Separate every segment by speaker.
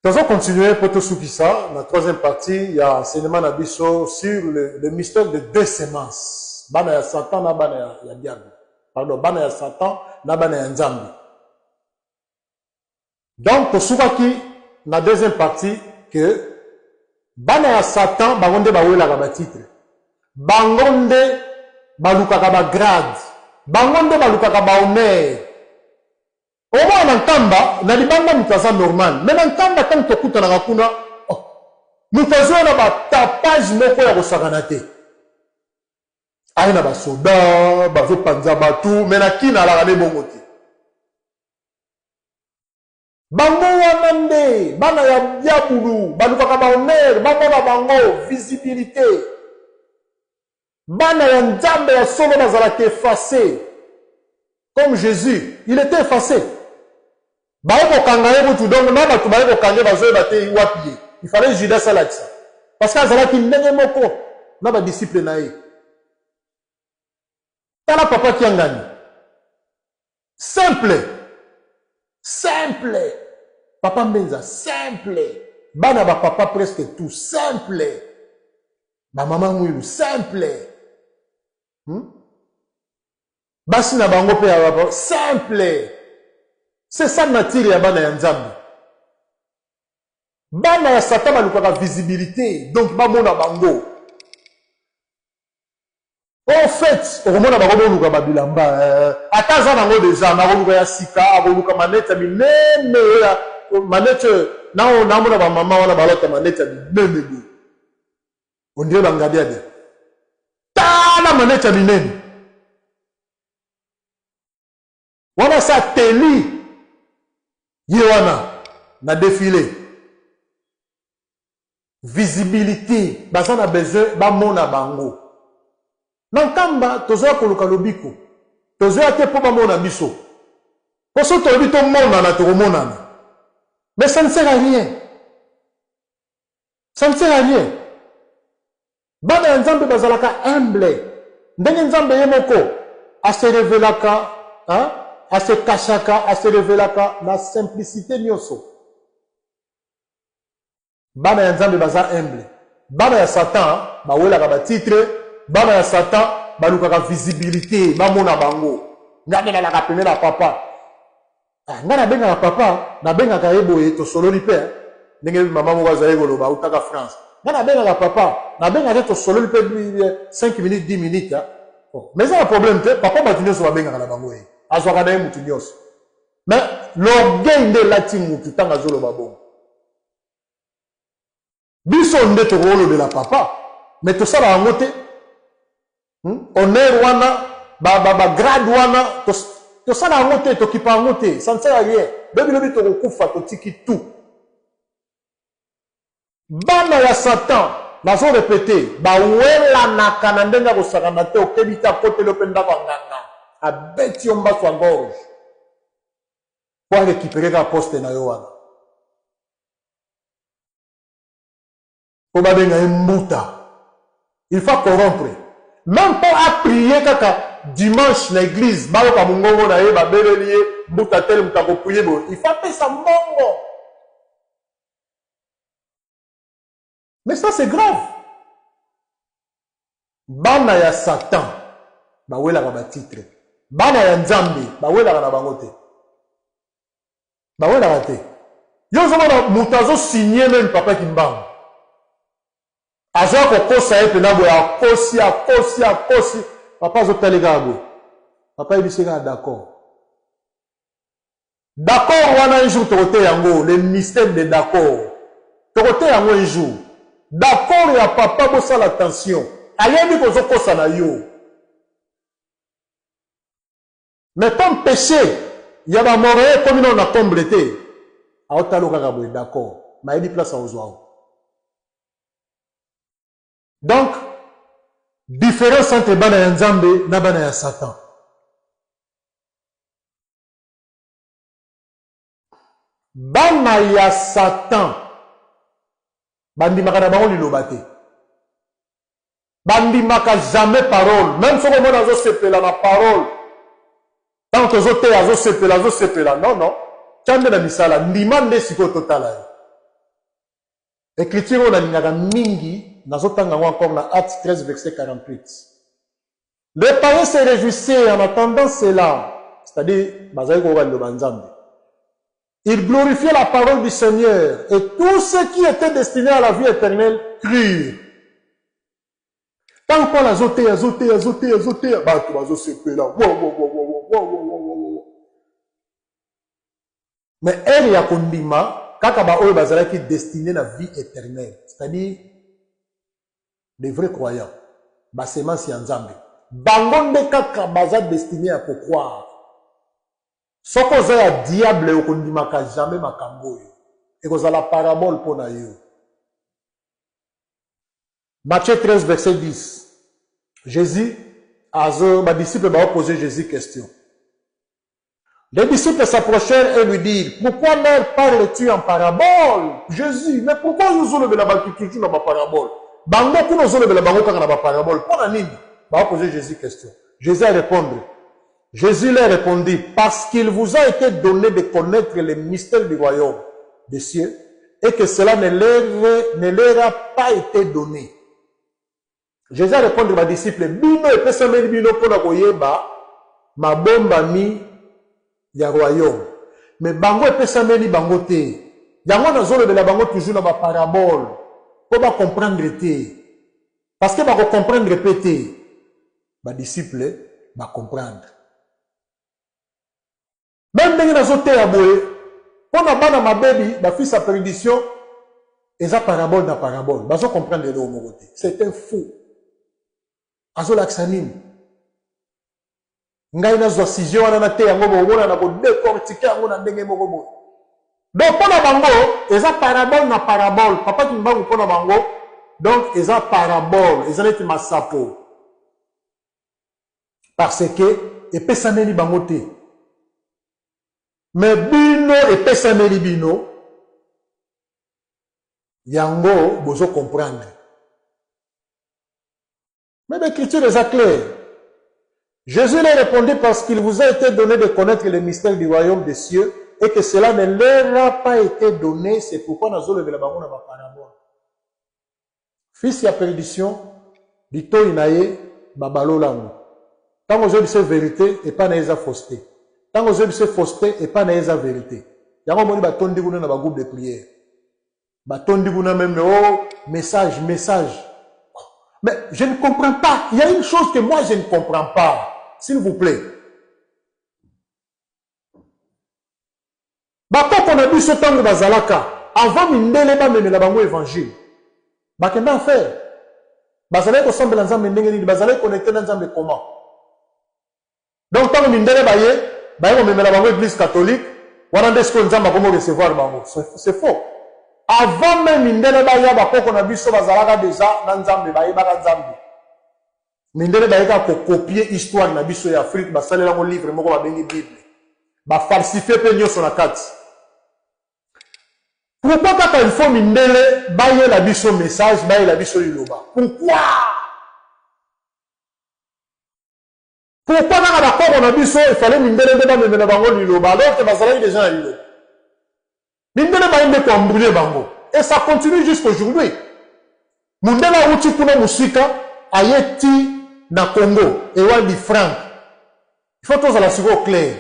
Speaker 1: Tozo continuer po tosukisa na troisième partie ya enseignement na biso sur le, le mystère de deux semences. Bana ya Satan na bana ya, ya diable. Pardon, bana ya Satan na bana ya Nzambe. Donc tosukaki na deuxième partie que bana ya Satan bango nde bawelaka ba titre. Bango nde balukaka ba grade. Bango nde balukaka ba honneur. Omona na Nkamba, na libanda moto aza normal, mais na Nkamba tango tokutanaka kuna, oh, moto azoya na ba tapage moko ya kosakana te. Aye na ba soda, bazopanza bato, mais na Kin alaka nde bongo te. Bango wana nde bana ya diabulu, balukaka ba honneur, bamona bango, visibilite. Bana ya Nzambe ya solo bazalaka efface comme Jesus, il etait efface. Baye kokanga ye kutu donc na batu baye kokanga ye bazoyeba te wapi ye. Il fallait Judas alakisa parce que azalaki ndenge moko na ba disciples na ye. Tala papa Kiangani. Simple. Simple. Papa Mbenza simple. Bana ba papa presque tout simple. Ba mama Mwilu simple. Hmm? Basi na bango pe ya simple. C'est ça nature ya bana ya Nzambe. Bana ya Satan balukaka visibilité, donc bamona bango. Au fait, okomona bango boluka ba bilamba eh, ata aza nango deja, mais akoluka ya sika, akoluka manette ya minene oyo ya manette oyo na namona ba mama wana balata manette ya minene boye. On dirait ba ngadiadia. Tala manette ya minene. Wana sa teli ye wana na defile. Visibilité baza na besoin bamona bango. Na Nkamba tozoya koluka lobiko. Tozoya te mpo bamona biso. Mpo soki tolobi tomonana tokomonana. Mais ça ne sert à rien. Ça ne sert à rien. Bana ya Nzambe bazalaka humble. Ndenge Nzambe ye moko a se revelaka, hein, a se cachaka, a se revelaka na simplicite nioso. Bana ya Nzambe baza humble. Bana ya Satan bawelaka ba titre, bana ya Satan balukaka visibilite, bamona bango. Nga nde nalaka pene na papa. Ah, nga nabengaka papa, nabengaka ye boye, tosololi pe, hein. Ndenge mama moko azali koloba, autaka France. Nga nabengaka papa, nabengaka ye tosololi pe 5 minutes, 10 minutes, hein. Oh, mais eza na problème te, papa bato nyonso babengaka na bango ye. Azwaka na ye mutu nyonso. Mais l'orgueil nde elati mutu ntango azoloba bongo. Biso nde tokolobela papa, mais tosala yango te. Honneur wana, ba, ba, ba grade wana, tosala yango te, tokipa yango te. Ça ne sert à rien. Lobi lobi tokokufa, totiki tout. Bana ya Satan, nazo repeter, bawelanaka na ndenge ya kosakana te, okebi te akoteli yo pe ndako ya nganga, abeti yo mbasu ya gorge po a recuperer kaka poste na yo wana. Po babenga ye mbuta. Il faut corrompre. Meme po a prier kaka dimanche na eglise bayoka mongongo na ye babeleli ye mbuta tel moto ako prier boye. Il faut apesa mbongo. Mais ça c'est grave. Bana ya Satan bawelaka ba titre. Bana ya Nzambe bawelaka na bango te. Bawelaka te. Yo ozomona moto azo signer meme papa Kimbangu. Azoya kokosa ye pena boye akosi akosi akosi papa azotali kaka boye. Papa ayebisi ye kaka d'accord. D'accord wana un jour tokoteya yango le mystère de d'accord. Tokoteya yango un jour. D'accord ya papa bosala attention. Ayebi kozokosa na yo. Mais comme peche ya ba Montreal ekomi nano na comble te, aotala yo kaka boye d'accord, mais ayebi place akozwa yo. Donc difference entre bana ya Nzambe na bana ya Satan. Bana ya Satan bandimaka na bango liloba te. Bandimaka jamais parole. Meme soki omoni azosepela na parole, ntango tozoteya azosepela, azosepela. Non, non. Tya nde na misala. Ndima nde sikoyo totala yo. Écriture oyo nalingaka mingi, nazotanga yango encore na Actes 13 verset 48. Les païens se réjouissaient en attendant cela, c'est-à-dire bazali koyoka liloba Nzambe. Ils glorifiaient la parole du Seigneur et tous ceux qui étaient destinés à la vie éternelle crurent. Ntango Paul azoteya, azoteya, azoteya, azoteya, bato bazosepela. Wo, wo, wo, wo, wo, wo, wo, wo, wo. Mais heure ya kondima, kaka ba oyo bazalaki destine na vie éternelle, c'est-à-dire des vrais croyants, ba semence ya Nzambe. Bango nde kaka baza destine ya ko croire. Soki oza ya diable okondimaka jamais makambo oyo. Ekozala parabole mpo na yo. Matthieu 13 verset 10. Jésus azo ba disciples ba poser Jésus question. Les disciples s'approchèrent et lui dirent, Pourquoi leur parles-tu en parabole? Jésus, mais pourquoi ozolobela bato toujours na ba parabole? Bango kuna ozolobela bango kaka na ba parabole. Pona nini? Ba poser Jésus question. Jésus a répondu. Jésus leur répondit, parce qu'il vous a été donné de connaître les mystères du royaume des cieux et que cela ne leur, ne leur a pas été donné. Jésus a répondu ba disciples, bino epesameli bino mpona koyeba mabombami ya royaume. Mais bango epesameli bango te. Yango nazolobela bango toujours na ba parabole mpo ba comprendre te. Parce que bako comprendre pe te. Ba disciples ba comprendre. Meme ndenge nazoteya boye mpo na bana mabebi ba fils ya perdition eza parabole na parabole bazo comprendre eloko moko te. C'est un fou. Azolakisa nini? Ngai nazwa sujet wana nateya yango bokomona na kodecortike yango na ndenge moko boye. Donc mpo na bango eza parabole na parabole. Papa Kimbangu mpo na bango donc eza parabole, eza neti masapo. Parce que epesameli bango te. Mais bino epesameli bino yango bozo comprendre. Mais l'écriture est claire. Jésus leur répondit parce qu'il vous a été donné de connaître les mystères du royaume des cieux et que cela ne leur a pas été donné. C'est pourquoi nazolobela bango na ba parabole. Fils ya perdition, litoyi na ye babalola yango. Tango ozoyebisa ye verite, epai na ye eza fausseté. Tango ozoyebisa ye fausseté, epai na ye eza verite. Yango omoni batondi kuna na ba groupe de prière. Batondi kuna meme oh message, message. Mais je ne comprends pas. Il y a une chose que moi je ne comprends pas. S'il vous plaît. Bakoko na biso tango bazalaka avant mindele bamemela bango evangile bakenda enfer? Bazalaki kosambela Nzambe ndenge nini? Bazalaki connecte na Nzambe comment? Donc tango mindele baye, baye komemela bango eglise catholique, wana nde sikoyo Nzambe akomi recevoir bango. C'est faux. Avant meme mindele baya, bakoko na biso bazalaka dejà na Nzambe, bayebaka Nzambe. Mindele baye kaka ko copier histoire na biso ya Afrique, basalela yango livre moko babengi Bible. Ba falsifier pe nyoso na kati. Pourquoi kaka il faut mindele bayela biso message, bayela biso liloba? Pourquoi? Pourquoi kaka ba koko na biso il fallait mindele nde bamemela bango liloba alors que bazalaki dejà na liloba? Mindele baye nde ko embrouiller bango et ça continue jusqu'aujourd'hui. Mundele awuti kuna musika aye ti na Congo Ewaldi Frank. Il faut tozala sikoyo clair.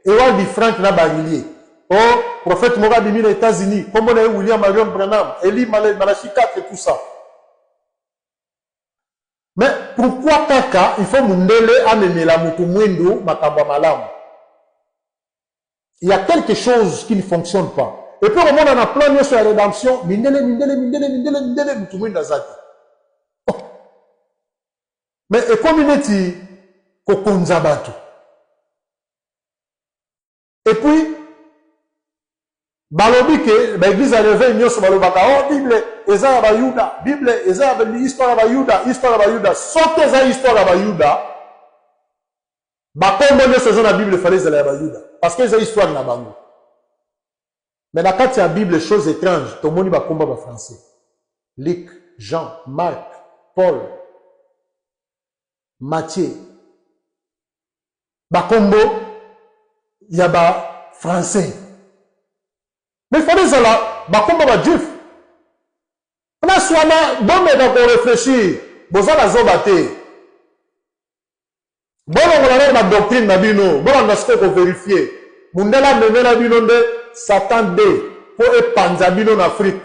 Speaker 1: Ewaldi Frank na Barillier. Oh, prophète moko abimi na Etats-Unis, kombo na ye William Marion Branham, Elie Malachi 4 et tout ça. Mais pourquoi kaka il faut mundele amemela mutu mwindu makambo ya malamu? Il y a quelque chose qui ne fonctionne pas. Et puis okomona na plan nyonso ya redemption, mindele, mindele, mindele, mindele, mindele, mutu mwindu aza te. Oh. Mais ekomi neti kokonza bato. Et puis balobi ke ba église ya réveil nyonso balobaka oh Bible eza ya bayuda, Bible eza ya histoire ya bayuda, histoire ya bayuda. Soki eza histoire ya bayuda, bakombo nyonso eza na Bible fallait ezala ya bayuda parce que eza histoire na bango. Mais na kati ya Bible, chose étrange, tomoni bakombo ba français. Luc, Jean, Marc, Paul, Matthieu. Bakombo ya ba français. Mais fallait ezala bakombo ba juif. Place wana bomeka ko reflechir, boza ba zoba te. Bolongola nanu ba doctrine na bino, bolanda sikoyo ko verifier. Mundele amemela bino nde Satan de po epanza bino na Afrique.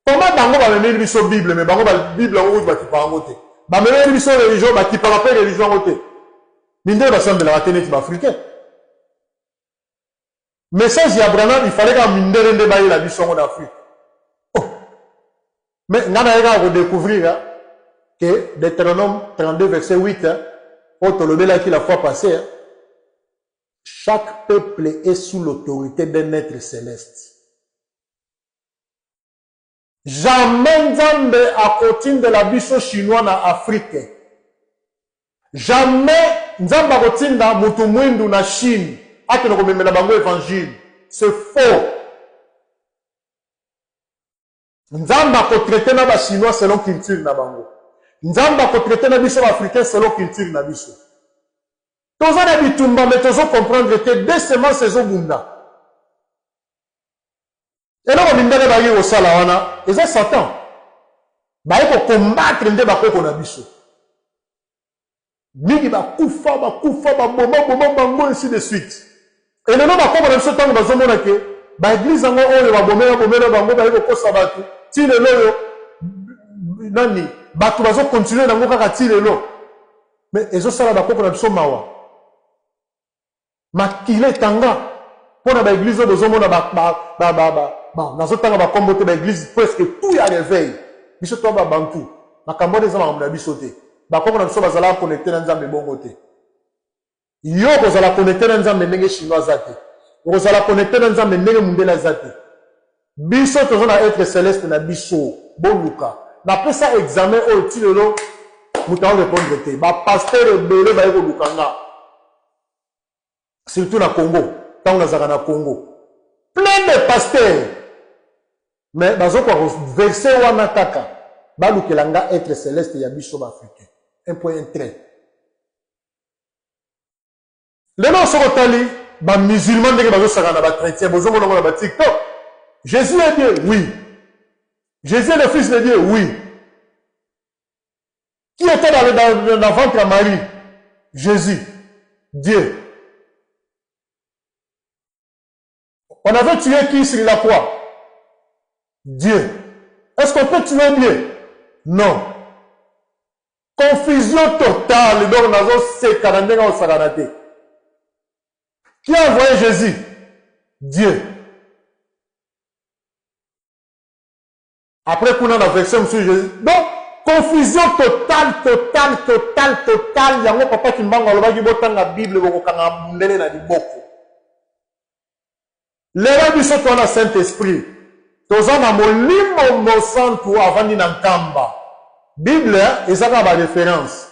Speaker 1: Comment bango bamemeli biso Bible mais bango ba Bible yango kutu bakipaka yango te. Bamemeli biso religion bakipaka pe religion yango te. Mindele basambelaka te neti ba Africains. Message ya Branham il fallait kaka mindele nde bayela biso yango na Afrique. Oh. Mais nga naye kaka ko découvrir que Deutéronome 32 verset 8 oyo tolobelaki la fois passée, chaque peuple est sous l'autorité d'un être céleste. Jamais Nzambe akotindela biso chinois na Afrique. Jamais Nzambe akotinda mutu mwindu na Chine akende komemela bango evangile. C'est faux. Nzambe ako traiter na ba chinois selon culture na bango. Nzambe ako traiter na biso ba africains selon culture na biso. Toza na bitumba mais tozo comprendre te deux semences ezo bunda. Eloko mindele bayaki kosala wana eza satan. Baye ko combattre nde bakoko na biso. Mingi bakufa, bakufa, baboma boma bango ainsi de suite. Et lelo bakoko na biso tango bazomona ke ba eglise yango oyo babomela bomela bango baye kokosa bato ti lelo oyo nani bato bazo continuer nango kaka ti lelo. Mais ezosala bakoko na biso mawa. Makila etanga pona ba eglise oyo bozomona ba ba ba ba ba bon nazotanga ba kombo te ba eglise presque tout ya reveil biso toa ba bantu makambo wana eza makambo na biso te bakoko na biso bazalaka connecte na nzambe bongo te yo okozala connecte na nzambe ndenge chinois aza te okozala connecte na nzambe ndenge mundele aza te Biso toza na etre celeste na biso boluka na pesa examen oyo ti lelo mutu ao repondre te ba pasteur ebele baye koluka nga surtout na Congo tango nazalaka na Congo plein de pasteur mais bazokoka ko verse wana kaka balukela nga etre celeste ya biso ba africain un point un trait. Lelo soki otali ba musulmans ndenge bazo sakana na ba chretiens bozo mona ngo na ba tiktok Jesus est Dieu oui Jesus est le fils de Dieu oui qui était dans le dans, dans ventre ya Marie Jesus Dieu on avait tué qui sur la croix Dieu est-ce qu'on peut tuer Dieu non Confusion totale donc nazo seka na ndenge osakana te. Qui a envoyé Jesus? Dieu. Après kuna na version mosusu Jésus. Donc confusion totale totale totale totale yango papa Kimbangu alobaki botanga Bible bokokanga mundele na liboko. Lelo biso toza na Saint Esprit, toza na Molimo Mosantu avandi na Nkamba. Bible eza kaka ba reference.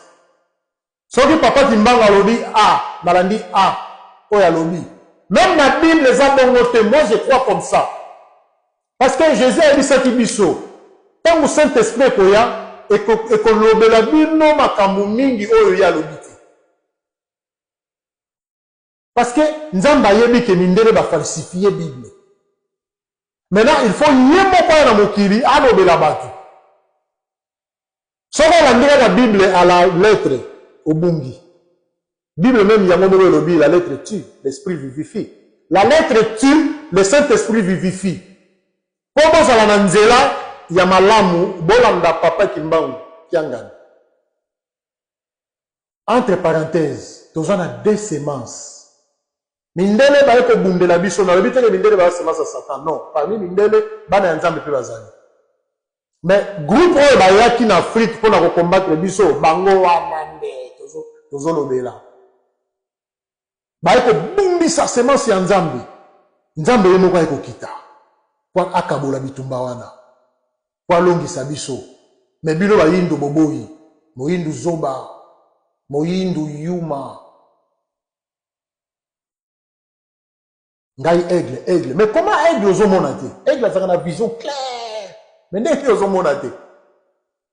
Speaker 1: Soki Papa Kimbangu alobi A, nalandi A oyo alobi. Meme na Bible eza bongo te, moi je crois comme ça. Parce que Jesus ayebisaki biso, tango Saint Esprit ekoya, ekolobela bino makambo mingi oyo ye alobi te. Parce que Nzambe ayebi que mindele ba falsifier bible. Maintenant il faut ye moko aya na mokili alobela batu. Soki olandi kaka bible à la lettre obungi. Bible meme yango moko elobi la lettre tue, l'esprit vivifie. La lettre tue, le Saint-Esprit vivifie. Po bozala na nzela ya malamu bolanda Papa Kimbangu Kiangani. Entre parenthèses, toza na deux semences. Mindele baye kobundela biso, nalobi te ke mindele baza semence ya Satan, non. Parmi mindele, bana ya Nzambe pe bazali. Mais groupe oyo bayaki na Afrique pona ko combattre biso, bango wana nde tozolobela. Baye kobundisa semence ya Nzambe. Nzambe ye moko aye kokita po akabola bitumba wana, po alongisa biso. Mais bino bayindo boboyi. Moyindu zoba, moyindu yuma. Ngai aigle, aigle. Mais comment aigle ozo mona te? Aigle azalaka na vision claire. Mais ndenge nini ozo mona te?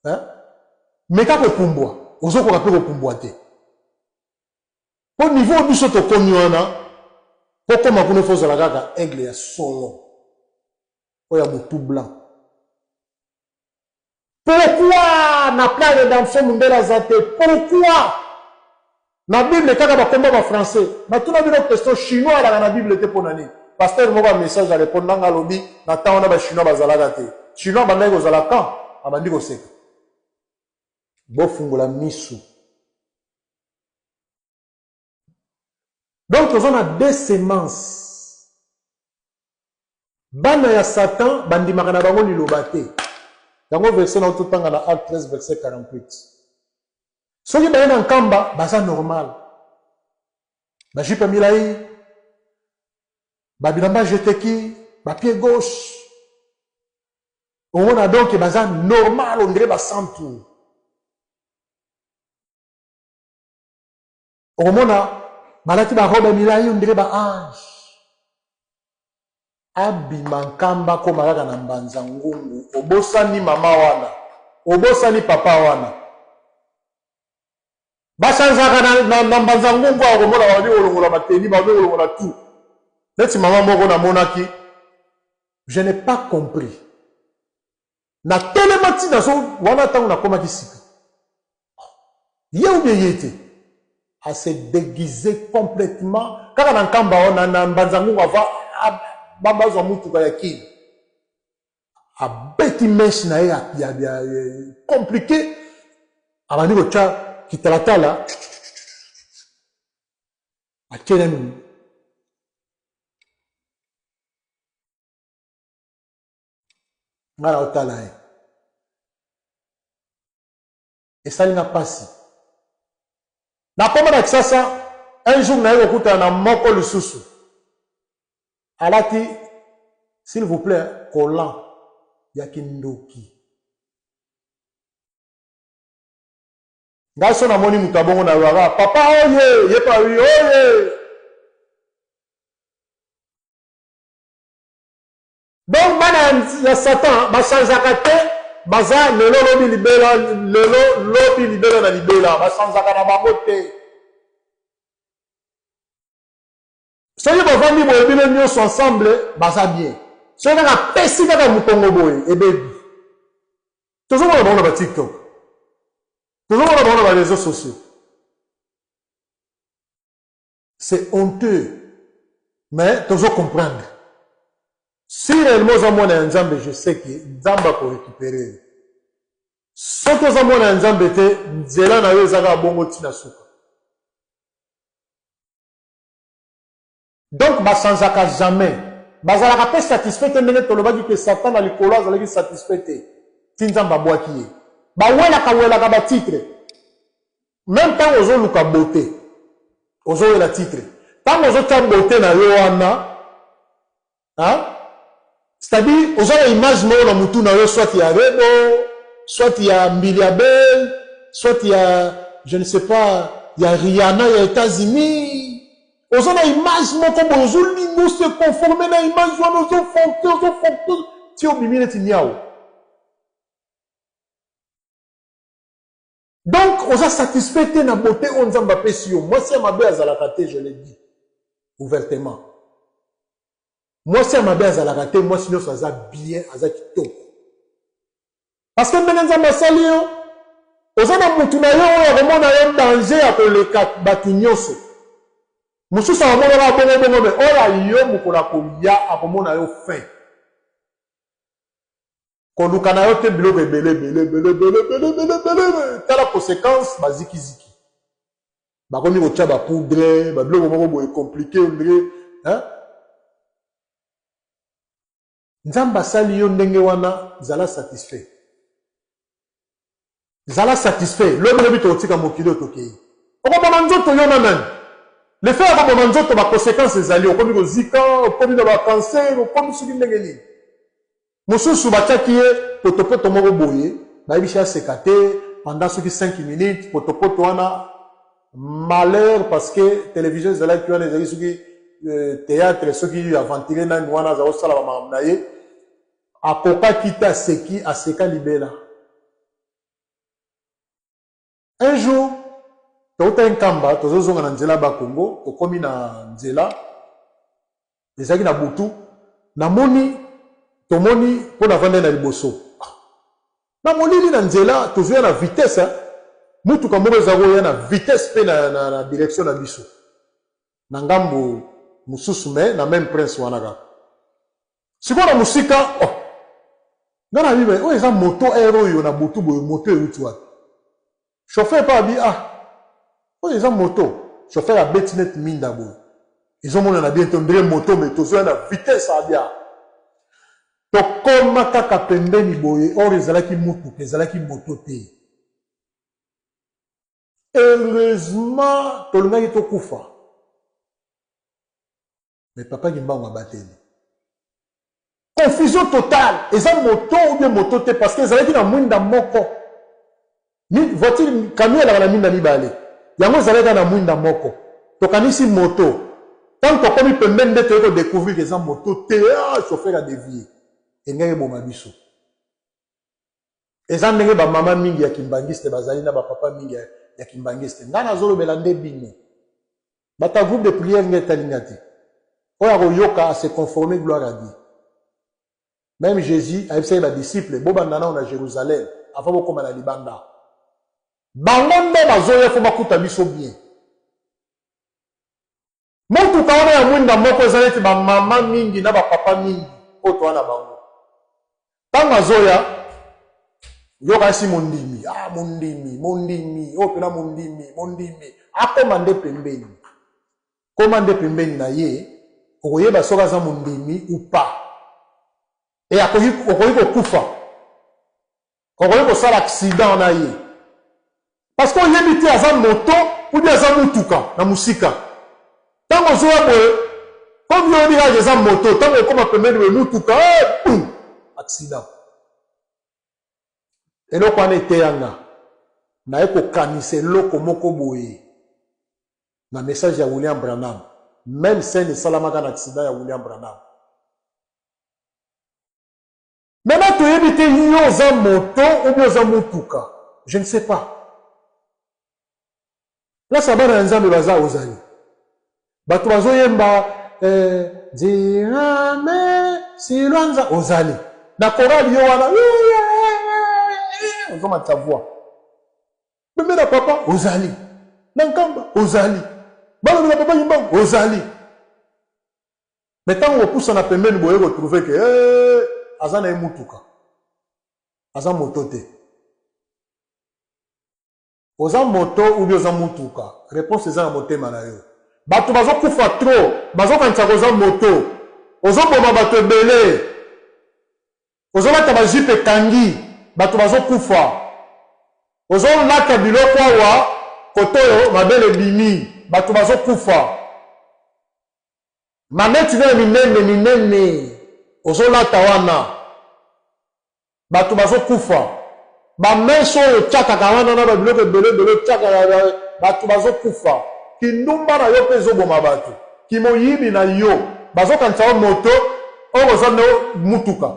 Speaker 1: Hein? Meka kopumbwa, ozokoka pe kopumbwa te. Po niveau biso tokomi wana, po koma kuna faut ozala kaka aigle ya solo. Oyo ya mutu blanc. Pourquoi na plan redemption mundele aza te? Pourquoi na bible kaka ba kombo ba français? Natuna bino question, chinois alaka na bible te pona nini? Pasteur moko ya message a repondre nga alobi na temps wana ba chinois bazalaka te. Chinois abandaki kozala quand? Abandi koseka. Bofungola misu. Donc toza na deux semences. Bana ya Satan bandimaka na bango liloba te. Yango verset na totanga na Acte 13 verset 48. Soki baye na Nkamba baza normal. Ba jupe milayi, ba bilamba jeteki, ba pied gauche. Omona donc baza normal on dirait ba santu. Okomona balati ba robe milayi on dirait ba ange. Abima nkamba akoma kaka na mbanza ngungu obosani mama wana obosani papa wana ba changeaka na, na, na mbanza ngungu awa okomona babandi kolongola bateni babandi kolongola tout neti mama moko namonaki je n'ai pas compris Na telema ti nazo wana tango nakomaki sika ye ou bien ye te a se deguiser complètement kaka na nkamba wana na mbanza ngungu ava bazwa mutuka ya kin abeti mèche na ye ya, ya, ya, ya compliqué abandi kotya kitalatala atie nanu nga na otala ye esali nga pasi nakoma na kisasa un jour naye kokutana na moko lisusu alati s'il vous plaît collant ya kindoki Ngai so namoni moto ya bongo na lwaka papa oye ye pa oye Donc bana ya satan ba changeaka te baza lelo lobi libela lelo lobi libela na libela ba changeaka na bango te. Soki bavandi boye bino nyonso ensemble baza bien. Soki kaka pesi kaka mokongo boye ebebi. Tozomona bango na ba TikTok. Tozomona bango na ba réseaux sociaux. C'est honteux mais tozo comprendre. Si réellement oza mwana ya Nzambe, je sais que Nzambe ako récupérer yo. Soki oza mwana ya Nzambe te, nzela na yo eza kaka bongo ti na suka. Donc ba changeaka jamais. Bazalaka pe satisfait te ndenge tolobaki que Satan na likolo azalaki satisfait te ti Nzambe abwaki ye. Bawelaka welaka ba titre. Meme tango ozo luka beaute ozo wela titre. Tango ozo tia beaute na yo wana hein? C'est à dire oza na image moko na mutu na yo soit ya Rebo, soit ya Mbilia Bel, soit ya je ne sais pas ya Rihanna ya Etats-Unis. Oza na image moko boye ozolinga ose conformer na image wana ozo forcer ozo forcer ti obimi neti niawu. Donc oza satisfait te na beauté oyo Nzambe apesi yo. Mwasi ya mabe azalaka te, je le dis ouvertement. Mwasi ya mabe azalaka te, mwasi nyonso aza bien, aza kitoko. Parce que ndenge Nzambe asali yo, oza na mutu na yo oyo akomona yo danger ya koleka bato nyonso. Mosusu akomonaka bongo bongo, mais oyo ya yo mokolo akoya akomona yo fin. Koluka na yo te biloko ebele ebele ebele ebele ebele ebele ebele tala consequence baziki ziki bakomi kotia ba poudre ba biloko moko boye compliqué on dirait hein Nzambe asali yo ndenge wana zala satisfait Zala satisfait lobi lobi tokotika mokili oyo tokeyi okoboma nzoto yo na nani le fait ya koboma nzoto ba consequences ezali okomi kozika okomi na ba cancer okomi soki ndenge nini mosusu batiaki ye potopoto moko boye bayebisi aseka te pendant soki 5 minutes potopoto wana malheur parce que television ezalaki wana ezalaki soki euh, théâtre soki aventurier nani wana aza kosala bamakambo na ye Akokaki te aseki aseka libela. Un jour towutaki Nkamba tozo zonga na nzela bas Congo tokomi na nzela ezalaki na butu namoni tomoni po navandaki na liboso. Na molili na nzela tozoya na vitesse, mutuka moko eza koya na vitesse pe na, na, na direction na biso na ngambo mosusu mais na meme prince wana kaka. Sikoyo na mosika, oh, nga na bibe oyo eza moto heure oyo na butu boye moto euti wapi? Chauffeur pe abi ah oyo eza moto. Chauffeur abeti neti minda boye ezomonana bien te on dirait moto mais tozoya na vitesse abia tokoma kaka pembeni boye or ezalaki mutuka ezalaki moto te. Heureusement tolingaki tokufa. Mais papa Kimbangu abateli. Confusion totale. Eza moto ou bien moto te parce que ezalaki na mwinda moko. Voiture camion elaka na minda mibale. Yango ezalaki na mwinda moko. Tokanisi moto. Tango tokomi pembeni nde toye ko découvrir que eza moto te. Ah, chauffeur a dévier. Engaki eboma biso. Eza ndenge ba mama mingi ya kimbanguiste bazali na ba papa mingi ya kimbanguiste. Nga nazolobela nde bino. Bato ya groupe de prière nga etali nga te. Oyo akoyoka a se conformer gloire à Dieu. Meme Jesus ayebisaki ba disciples bobanda nao na Jerusalem avant bokoma na libanda. Bango nde bazoya fo bakuta biso bien. Motuka wana ya mwinda moko eza neti ba mama mingi na ba papa mingi oyo toa na bango. Tango azoya, yoka asi mondimi, ah mondimi, mondimi, oyo pena mondimi, mondimi, akoma nde pembeni. Koma nde pembeni na ye, okoyeba soki aza mondimi ou pas. Et akoki, okoki kokufa. Okoki kosala accident na ye. Parce que oyebi te aza moto ou bien aza mutuka na musika. Tango ozoya boye, comme yo oyebi kaka eza moto, tango okoma pembeni boye mutuka, eh, boum, accident. Eloko wana eteya nga. Naye kokanisa eloko moko boye na message ya William Branham. Meme scène esalamaka na accident ya William Branham. Maintenant toyebi te yo oza moto ou bien oza mutuka. Je ne sais pas. Place ya bana ya Nzambe baza ozali. Bato bazoyemba eh, Dirame Silwanza ozali. Na chorale yo wana ozomatisa voix. Pembe na papa ozali. Na Nkamba ozali. Balobela papa Kimbangu ozali. Mais tango kopusana pembeni boye ko trouver que eh, aza na ye mutuka. Aza moto te. Oza moto ou bien oza mutuka? Reponse eza na motema na yo. Bato bazo kufa trop, bazo kanisa koza moto. Ozo boma bato ebele. Ozo lata ba jupe ekangi, bato bazo kufa. Ozo lata biloko awa kotoyo mabele ebimi, bato bazo kufa. Maneti nayo minene minene ozo lata wana batu bazo kufa ba mèche oyo otiakaka wana na ba biloko ebele ebele otiakaka batu bazo kufa kindumba na yo pe ezo boma batu kimoyibi na yo bazo kanisa yo moto or oza nde mutuka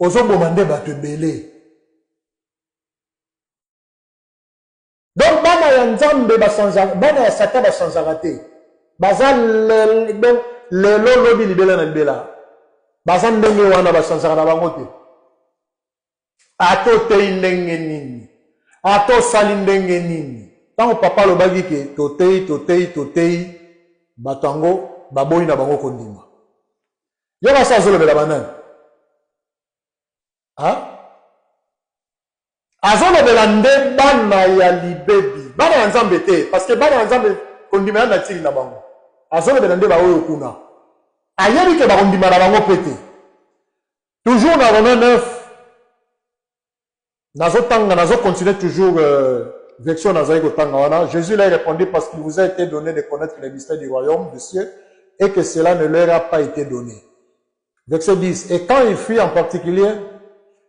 Speaker 1: ozo boma nde batu ebele. Donc bana ya nzambe ba changeaka, bana ya satan ba changeaka te. Baza lel, donc lelo lobi libela na libela. Baza ndenge wana ba changeaka na bango te. Ata oteyi ndenge nini, ata osali ndenge nini. Tango papa alobaki ke toteyi toteyi toteyi bato yango baboyi na bango kondima. Yoka se azolobela banani? Hein? Azolobela nde bana ya libebi, bana ya Nzambe te, parce que bana ya Nzambe kondima ya nature na bango. Azolobela nde baoyo kuna. Ayebi ke bakondima na bango pe te. Toujours na Romains 9, nazotanga, nazo continuer toujours euh, version nazali kotanga wana. Jésus leur répondit parce qu'il vous a été donné de connaître les mystères du royaume des cieux et que cela ne leur a pas été donné. Verset 10. Et quand il fut en particulier,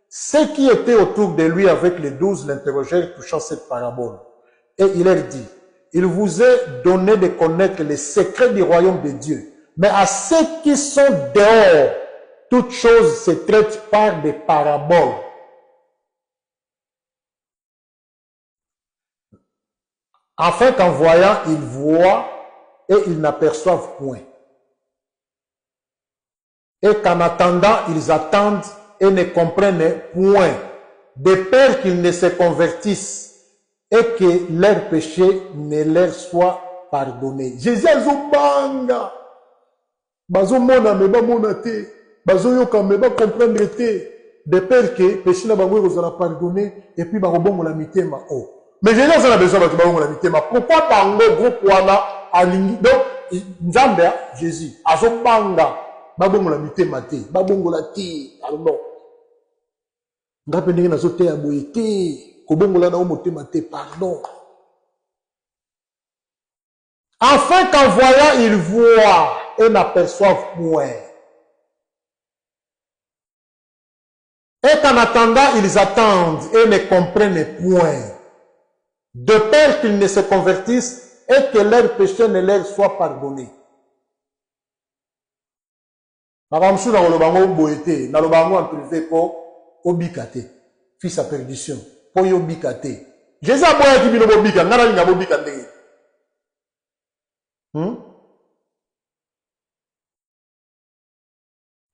Speaker 1: ceux qui étaient autour de lui avec les douze l'interrogèrent touchant cette parabole. Et il leur dit, il vous est donné de connaître les secrets du royaume de Dieu. Mais à ceux qui sont dehors, toutes choses se traitent par des paraboles. Afin qu'en voyant, ils voient et ils n'aperçoivent point. Et qu'en attendant, ils attendent et ne comprennent point. De peur qu'ils ne se convertissent et que leur péché ne leur soit pardonné. Jésus azobanga. Bazomona mais bamona te. Bazoyoka mais ba comprendre te. De peur que péché na bango ekozala pardonné et puis bakobongola mitema. Oh. Mais Jésus aza na besoin bato babongola mitema. Pourquoi bango groupe wana alingi donc Nzambe Jésus azobanga babongola mitema te, babongola te. Alors nga mpe ndenge nazoteya boye te, kobongola na yo motema te, pardon. Afin qu'en voyant ils voient et n'aperçoivent point. Et qu'en attendant ils attendent et ne comprennent point. De peur qu'ils ne se convertissent et que leur péché ne leur soit pardonné. Makambo mosusu nakoloba yango boye te, naloba yango en privé mpo obika te, fils à perdition, mpo yo obika te. Jésus aboyaki bino bobika, ngai nalinga bobika ndenge?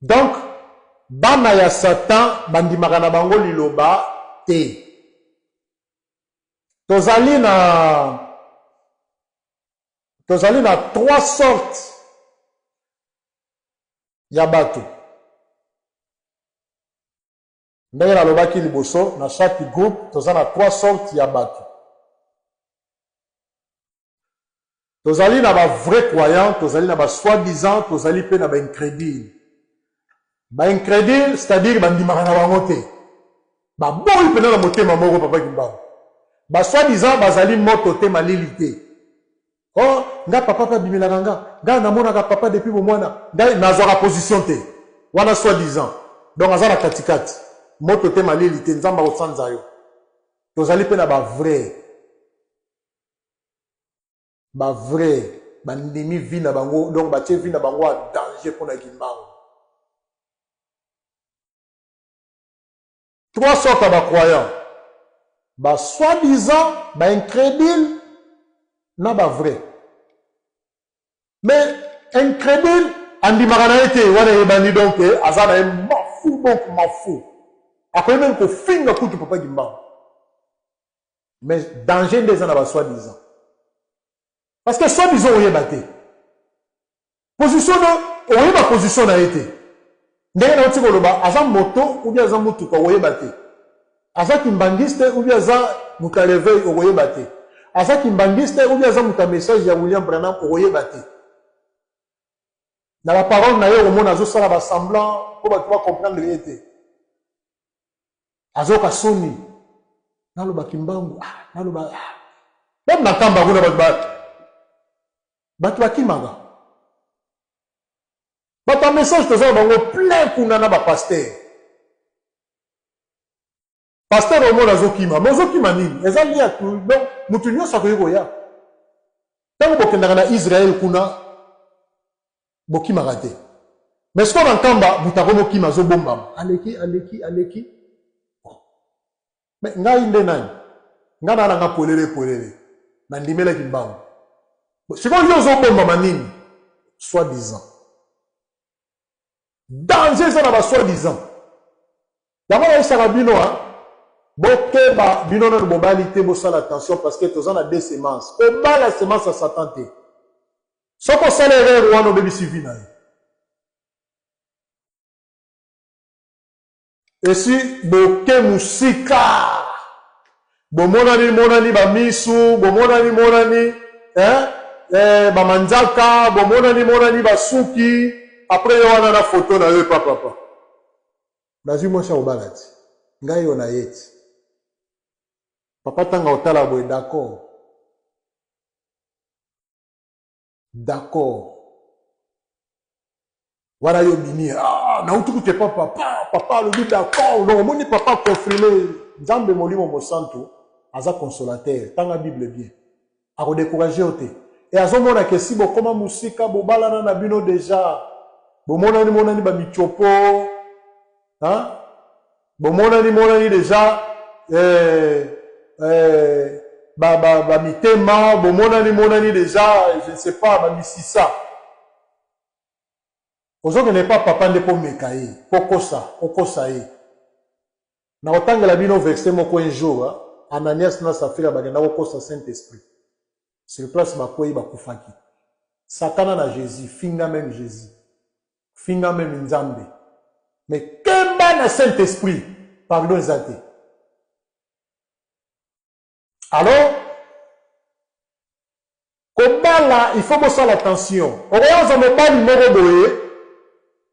Speaker 1: Donc bana ya Satan bandimaka na bango liloba te. Tozali na tozali na trois sortes ya bato. Ndenge nalobaki liboso, na chaque groupe toza na trois sortes ya bato. Tozali na ba vrai croyants, tozali na ba soi-disant, tozali pe na ba incrédules. Ba incrédules, c'est-à-dire bandimaka na bango te. Baboyi pena na motema moko papa Kimbangu. Ba soi-disant bazali moto te malili te. Oh, nga papa pe abimelaka nga. Nga namonaka papa depuis bomwana. Ngai nazwaka position te. Wana soi-disant. Donc aza na katikati. Moto te malili te, Nzambe akosanza yo. Tozali pe na ba vrai. Ba vrai bandimi vie na bango, donc batie vie na bango en danger pona Kimbangu. Trois sortes ya ba croyants. Ba soi-disant, ba incrédules na ba vrai. Mais incrédule andimaka na ye te, wana eyebani donc aza na ye mafu donc mafu. Akoki meme kofinga kutu papa Kimbangu. Mais danger nde eza na ba soi-disant. Parce que soi-disant oyeba te. Position no oyeba position na ye te. Ndenge nauti koloba aza moto ou bien aza mutuka okoyeba te. Aza kimbanguiste ou bien aza moto ya reveil okoyeba te. Aza kimbanguiste ou bien aza moto ya message ya William Branham okoyeba te. Na ba parole na ye okomona azosala ba semblant po bato ba comprendre ye te. Azoka soni. Naloba kimbangu, ah, naloba ah. Meme na Nkamba kuna bato ba bato bakimaka. Bato ya message toza na bango plein kuna na ba pasteur. Pasteur omona azokima, mais ozokima nini? Eza lia donc mutu nyonso akoki koya. Tango bokendaka na Israël kuna bokimaka te. Mais sikoyo na Nkamba moto akomi okima azobombama. Aleki aleki aleki. Mais ngai nde nani? Ngai naa na nga polele polele. Nandimela Kimbangu. Sikoyo yo ozobombama nini? Soit disant. Danger eza na ba soit disant. Yango nayebisaka bino hein, bokeba bino nanu bobali te, bosala attention parce que toza na deux semences. Kobala semence ya Satan te. Soki osala erreur wana obebisi vie na yo. Esi boke musika. Bomonani monani ba misu, bomonani monani hein, eh, ba manzaka, bomonani monani ba suki, après yo wana na photo na yo epa papa. Nazwi mwasi ya kobala ti. Ngai oyo na ye ti. Papa tanga otala boye d'accord. D'accord. Wana yo bimi ah nauti kutu epa papa, papa alobi d'accord. Donc omoni papa confirme Nzambe Molimo Mosantu aza consolateur. Tanga Bible bien. Ako décourager yo te. Et azomona ke si bokoma musika bobalana na bino deja. Bomonani monani ba michopo. Hein? Bomonani monani deja eh, eh, ba, ba, ba mitema, bomonani monani deja, je ne sais pas, ba misisa. Ozokende pa papa nde po meka ye, po kosa, okosa ye. Nakotangela bino verset moko un jour, Ananias na Safira bakenda kokosa Saint Esprit. Sur place bakweyi bakufaki. Sakana na Jesus, finga meme Jesus. Finga meme Nzambe. Mais keba na Saint Esprit, pardon eza te. Alors kobala il faut bosala attention. Okoya kozwa mobali moko boye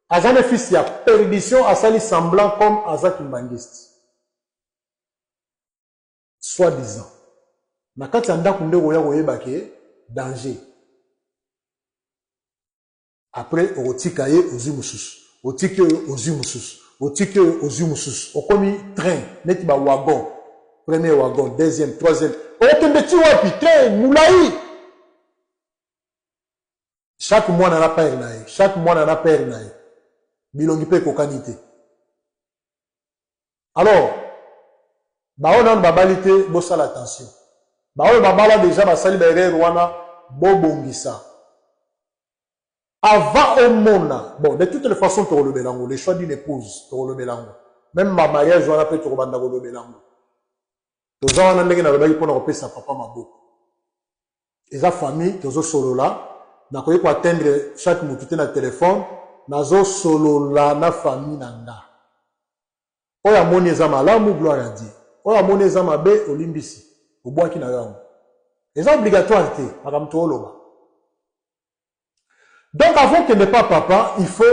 Speaker 1: aza ne fils ya perdition asali semblant comme aza kimbanguiste. Soit disant. Na kati ya ndako nde okoya koyeba ke danger. Après okotika ye ozui mususu, otiki oyo ozui mususu, otiki oyo ozui mususu, okomi train neti ba wagon, premier wagon, deuxième, troisième, okokende ti wapi? Train mulayi. Chaque mwana na père na ye, chaque mwana na père na ye, bilongi pe ekokani te. Alors baoyo nanu babali te bosala attention, baoyo babala dejà basali ba erreur wana bobongisa. Avant omona, bon de toutes les façons tokolobela yango, le choix d'une épouse tokolobela yango, meme ba mariage wana pe tokobanda kolobela yango. Toza wana ndenge nalobaki pona kopesa papa maboko. Eza famille tozo solola, nakoki ko atteindre chaque mutu te na telephone, nazo solola na famille na nga. Oyo amoni eza malamu gloire à Dieu, oyo amoni eza mabe olimbisi, obwaki na yo yango. Eza obligatoire te makambo tooloba. Donc avant okende pa papa il faut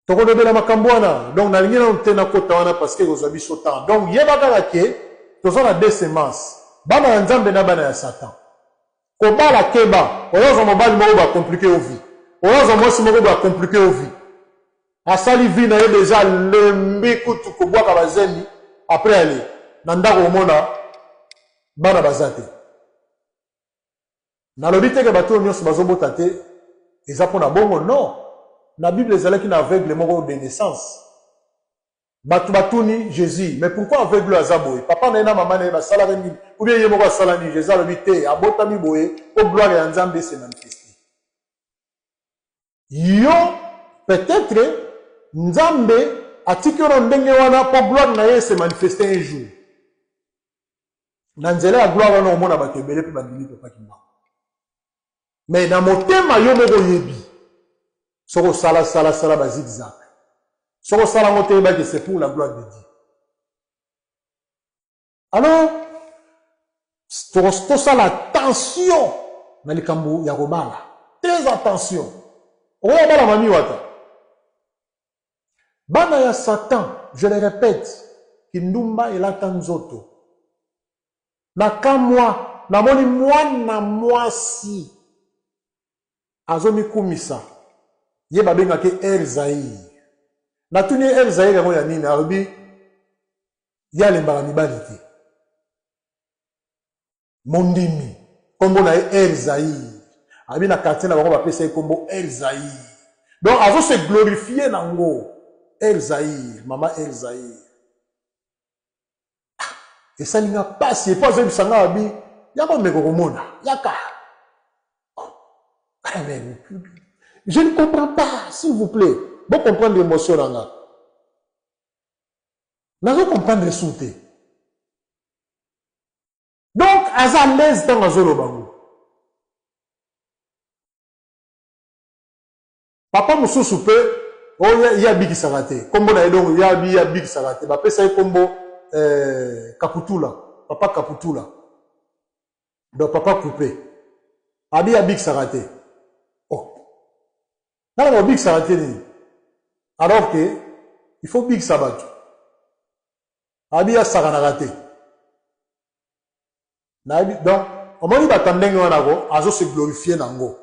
Speaker 1: tokolobela makambo wana. Donc nalingi nanu te nakota wana parce que ekozwa biso temps. Donc yeba kaka ke toza na deux semences, bana ya Nzambe na bana ya Satan. Kobala keba, oyo ozwa mobali moko ba complique yo vie, oyo ozwa mwasi moko ba complique yo vie. Asali vie na ye dejà alembi kutu kobwaka ba zemi après aller na ndako omona bana baza te. Nalobi te ke bato oyo nionso bazobota te eza pona bongo non, na bible ezalaki na aveugle moko de naissance batu batuni Jesus mais pourquoi aveugle oyo aza boye papa na ye na mama na ye basalaka nini ou bien ye moko asala nini Jesus alobi te abotami boye po gloire ya Nzambe e se manifester. Yo peut etre Nzambe atiki yo na ndenge wana po gloire na ye e se manifester un jour. Na nzela ya gloire wana okomona bato ebele pe bandimi Papa Kimbangu. Mais na motema yo moko oyebi soki osala sala sala ba zig zag. Soki osala yango te yeba que c'est pour la gloire de Dieu. Alors tosala attention na likambo ya kobala. Très attention. Okoya bala mami wata. Bana ya Satan, je le repète, kindumba elata nzoto. Na kamwa, namoni mwana mwasi azomikumisa, ye babengaka ye Air Zaïre. Natuni ye Air Zaïre yango ya nini? Alobi ye alembaka mibali te. Mondimi, kombo na ye Air Zaïre. Alobi na quartier na bango bapesa ye kombo Air Zaïre. Donc azo se glorifier na ngo. Air Zaïre, mama Air Zaïre. Ah, esali nga pasi epo azoyebisa nga abi yaka omeka komona yaka. Oh, ah, mais, je ne comprends pas, s'il vous plaît. Bon comprendre l'émotion na nga. Nazo comprendre sous te. Donc aza à l'aise tango azoloba ngo. Papa mosusu pe oyo ye abikisaka te kombo na ye donc ye abi ye abikisaka te bapesa ye kombo eh, Kaputula papa Kaputula donc papa coupe abi ye abikisaka te oh nana babikisaka te nini alors que il faut bikisa bato Abi asakanaka te. Nayebi donc omoni bato ya ndenge wana ko azo se glorifier na ngo.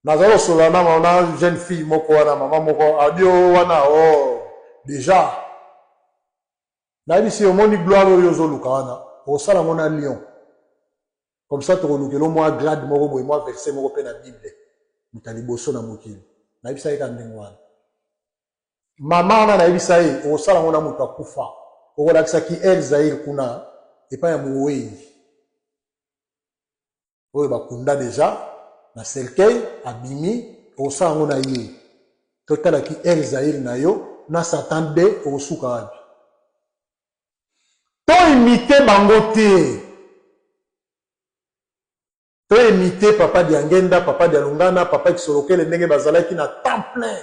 Speaker 1: Nazali kosolola na na jeune fille moko wana mama moko abi o wana o dejà nayebisi omoni gloire oyo ozoluka wana okosala ngo na lion comme ça tokolukela mwa grade moko boye mwa verset moko mpe na bible moto ya liboso na mokili nayebisaki ka ndenge wana Mama wana nayebisa ye okosala ngo na mutu akufa okolakisa ki air zaire kuna epai ya moweyi oyo bakunda deja na cercueil abimi okosala ngo na ye totala ki air zaire na yo. na Satan 2 okosuka wapi? To imite bango te. To imite papa Diangenda, papa Dialungana, papa Kisolokele ndenge bazalaki na temps plein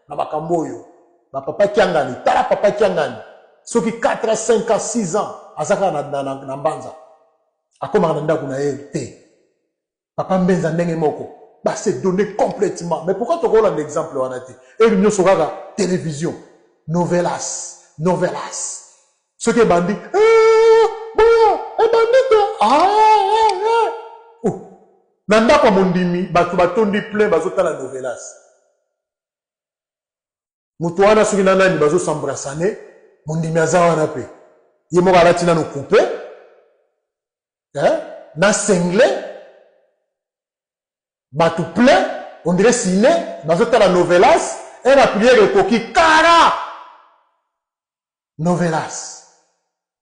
Speaker 1: na makambo oyo. Ba papa Kiangani, tala papa Kiangani soki 4 ans, 5 ans, 6 ans aza kaka na, na, na, na Mbanza. Akomaka na ndako na ye te. Papa Mbenza ndenge moko. Ba se donner complètement. Mais pourquoi tokolanda exemple wana te? Heure nyoso kaka télévision, novelas, novelas. Soki ebandi, eh, boya, ebandi te. Ah, eh, eh. Oh. Na ndako ya mondimi, bato batondi plein bazotala novelas. Moto wana soki na nani bazo s'embrassane, mondimi aza wana pe. Ye moko alati nano coupe, eh, na singlet, bato plein, on dirait ciné, bazotala novelas, heure ya prière ekoki, kara! Novelas.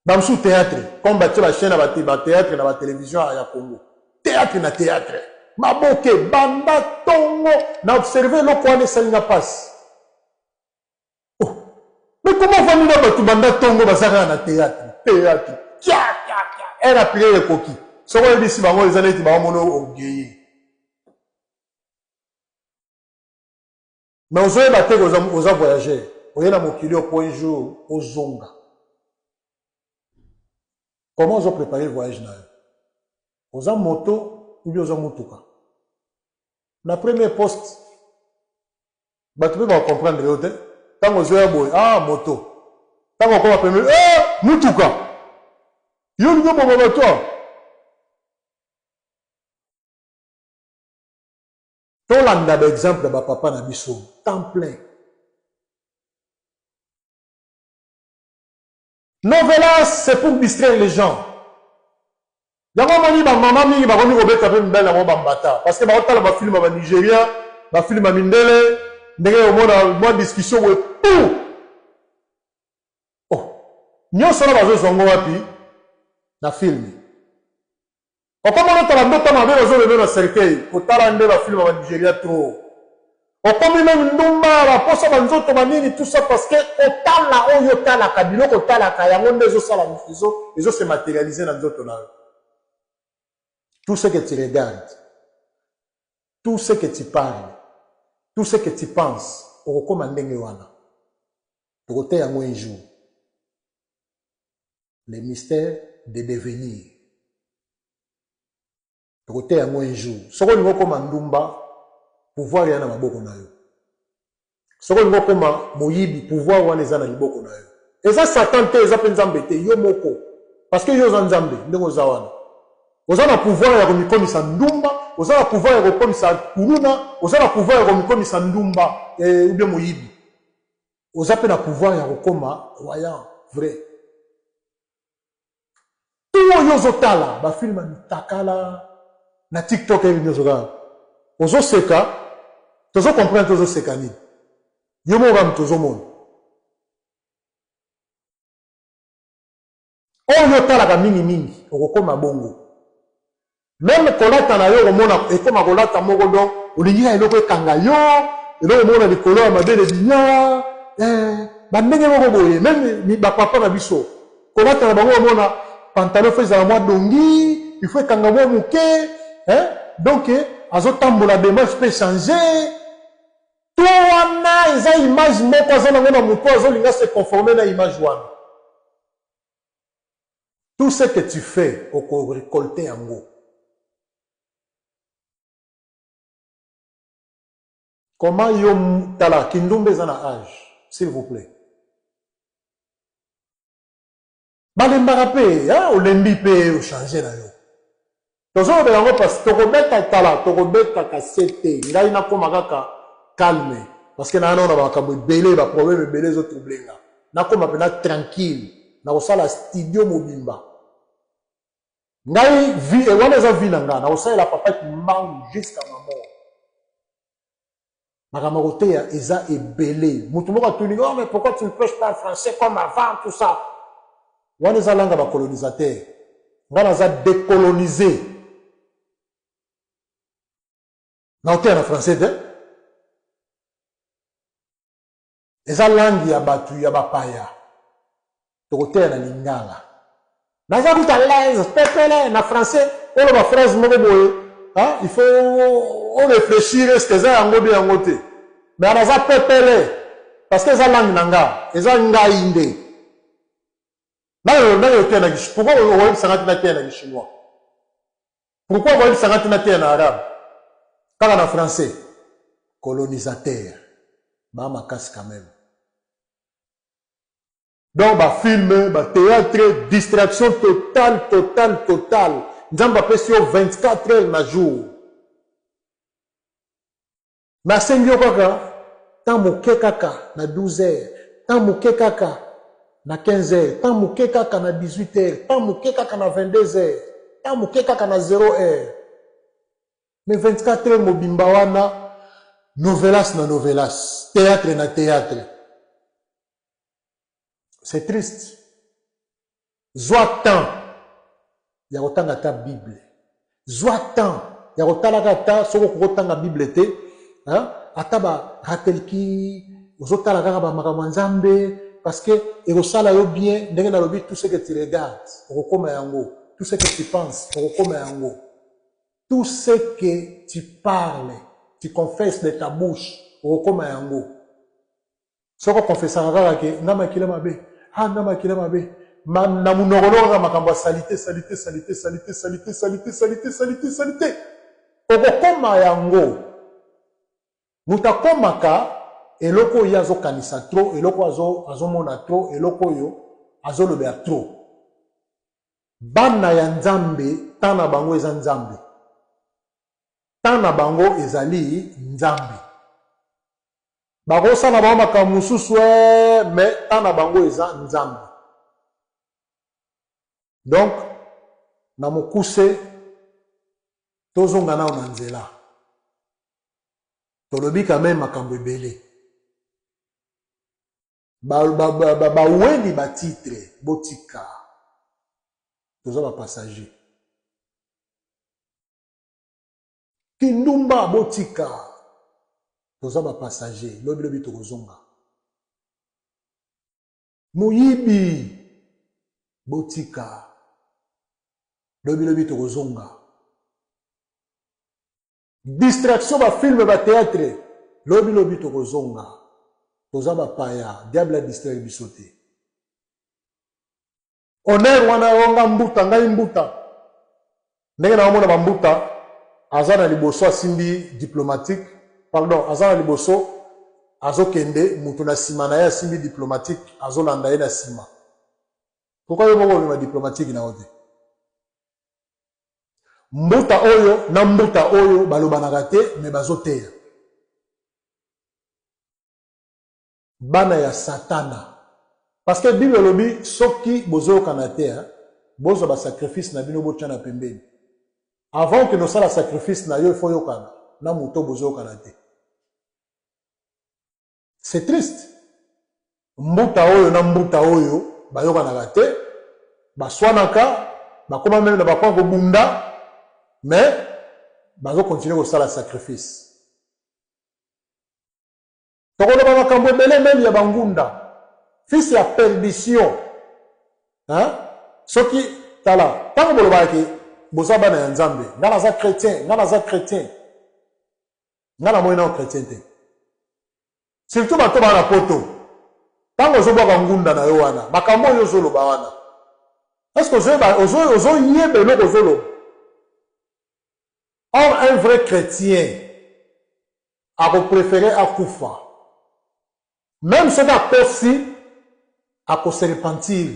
Speaker 1: Ba mosusu theatre, comme batie ba chaîne ya ba theatre na ba television ya Congo. Theatre na theatre. Maboke banda tongo na observe eloko wana esali nga pasi. Oh. Mais comment ovandi na bato banda tongo baza kaka na theatre? Theatre. Kia kia kia. Heure ya prière ekoki. Soki oyebisi bango eza neti baomona orgueilleux. Mais ozoyeba te oza, oza voyageur. Oye na mokili oyo po un jour ozonga. Comment ozo preparer voyage na yo? Oza moto ou bien oza mutuka? Na premier poste bato mpe ba comprendre yo te. Tango ozoya boye, ah moto. Tango okoma pembeni, eh mutuka. Yo olingi oboma bato awa? Tolanda ba exemple ya ba papa na biso temps plein. Novelas c'est pour distraire les gens. Yango omoni ba mama mingi bakomi kobeta pe mibali na bango ba mbata parce que baotala ba film ya ba Nigerian, ba film ya mindele, ndenge omona mwa discussion boye tout. Oh, nyonso wana bazozwa yango wapi? Na film. Okoma otala ndoto mabe bazo meme na cercueil kotala nde ba film ya ba Nigeria trop okomi meme ndumba ba posa ba nzoto ba nini tout ça parce que kotala oyo otalaka biloko otalaka yango nde ezo sala ezo ezo se materialiser na nzoto na yo tout ce que tu regardes tout ce que tu parles tout ce que tu penses okokoma ndenge wana tokoteya yango un jour Le mystère de devenir. Tokoteya yango un jour. Soki olingi okoma ndumba, pouvoir eya na maboko na yo. Soki olingi okoma moyibi, pouvoir wana eza na liboko na yo. Eza Satan te, eza pe Nzambe te, yo moko. Parce que yo oza Nzambe, ndenge oza wana. Oza na pouvoir ya komikomisa ndumba, oza na pouvoir ya kokomisa kuluna, oza na pouvoir ya komikomisa ndumba eh, ou bien moyibi. Oza pe na pouvoir ya kokoma croyant vrai. Tout oyo ozotala ba film ya mitakala na TikTok eyebi nyoso kaka. Ozoseka, tozo comprendre te ozoseka nini. Yo moko kaka mutu ozomona. Oyo yo otalaka mingi mingi okokoma bongo. Meme kolata na yo okomona ekoma kolata moko donc olingi kaka eloko ekanga yo, eloko moko na likolo ya mabele binya eh, ba ndenge moko boye. Meme ba papa na biso kolata na bango omona pantalon faut ezala mwa dongi, il faut ekanga mwa moke eh, donc azotambola demarche pe echanger. To wana eza image moko aza nango na mutu azolinga se conformer na image wana. Tout ce que tu fais oko recolter yango. Comment yo tala kindumba eza na age s'il vous plait. Balembaka pe hein olembi pe o changer na yo. Tozolobela yango parce tokobeta tala tokobetaka sete ngai nakoma kaka calme parce que naa nao na makambo ebele ba problème ebele ezo trouble nga nakoma pena tranquille nakosala studio mobimba ngai vie wana eza vie na nga nakosalela papa kimbangu jusqu'à ma mort. Makambo ya koteya eza ebele. Mutu moko atuni oh mais pourquoi tu ne prêches pas en français comme avant tout ça. Wana eza langue ya ba colonisateurs. Nga naza decolonise. Nakoteya na français te. Eza langue ya batu ya bapaya. Tokoteya na lingala. Naza kuta l'aise pepele na français oloba phrase moko boye hein? Il faut o réfléchir est ce que eza yango bien yango te. Mais naza pepele parce que eza langue na nga, eza ngai nde. Nayo nayo teya na pourquoi oyebisa nga te nateya na chinois? Pourquoi boyebisa nga te nateya na arabe? Kaka na français? Colonisateur. Ba makasi quand même. Donc ba film, ba théâtre, distraction totale, totale, totale. Nzambe apesi yo 24 heures na jour. Mais asengi yo kaka temps moke kaka na 12 heures, temps moke kaka na 15 heures, temps moke kaka na 18 heures, temps moke kaka na 22 heures, temps moke kaka na 0 heure. Mais 24 heures mobimba wana novelas na novelas, théâtre na théâtre. C'est triste. Zwa temps ya kotanga ata Bible. Zwa temps ya kotalaka ata soki okoki kotanga Bible te, hein? Ata ba ratelki ozotala kaka ba makambo ya Nzambe parce que ekosala yo bien ndenge nalobi tout ce que tu regardes okokoma yango, tout ce que tu penses okokoma yango. Tout ce que tu parles, tu confesses de ta bouche okokoma yango. Soki o confessaka kaka ke nga makila mabe, ah nga makila mabe, ma, na munoko no kaka makambo ya salite, salite, salite, salite, salite, salite, salite, salite, salite. Okokoma yango. Moto akomaka eloko oyo ye azokanisa trop, eloko azo azomona trop, eloko oyo azolobela trop. Bana ya Nzambe, temps na bango eza Nzambe. Temps na bango ezali Nzambe. Bakosala bango makambo mosusu ee, mais temps na bango eza Nzambe. Donc na mokuse tozonga nao na nzela. Tolobi quand même makambo ebele. Ba ba ba ba baweli ba titre botika. Toza ba passager. Kindumba botika toza ba passager lobi lobi tokozonga. Moyibi botika lobi lobi tokozonga. Distraction ba film ba theatre lobi lobi tokozonga toza ba paya diable a distraire biso te. Honneur wana yo nga mbuta ngai mbuta ndenge na omona ba mbuta aza na liboso asimbi diplomatique pardon aza na liboso azokende mutu na sima na ye asimbi diplomatique azolanda ye na sima pourquoi yo moko omema diplomatique na yo te mbuta oyo na mbuta oyo balobanaka te mais bazoteya Bana ya satana. Parce que bible elobi soki bozoyokana te hein, bozwa ba sacrifice na bino botia na pembeni. Avant okende osala sacrifice na yo il faut oyokana na moto bozoyokana te. C'est triste. Mbuta oyo na mbuta oyo bayokanaka te, baswanaka, bakoma meme na ba point kobunda, mais bazo continuer kosala sacrifice. Tokoloba makambo ebele meme ya ba ngunda. Fils ya perdition. Hein? Soki tala, tango bolobaka ke boza bana ya Nzambe, nga naza chretien, nga naza chretien. Nga namoni nao chretien te. Surtout bato bana poto. Tango ozobwaka ngunda na yo wana, makambo oyo ozoloba wana. Est-ce que ozoyeba ozoyeba eloko ozoloba? Or un vrai chretien ako preferer akufa meme soki akosi ako se repentir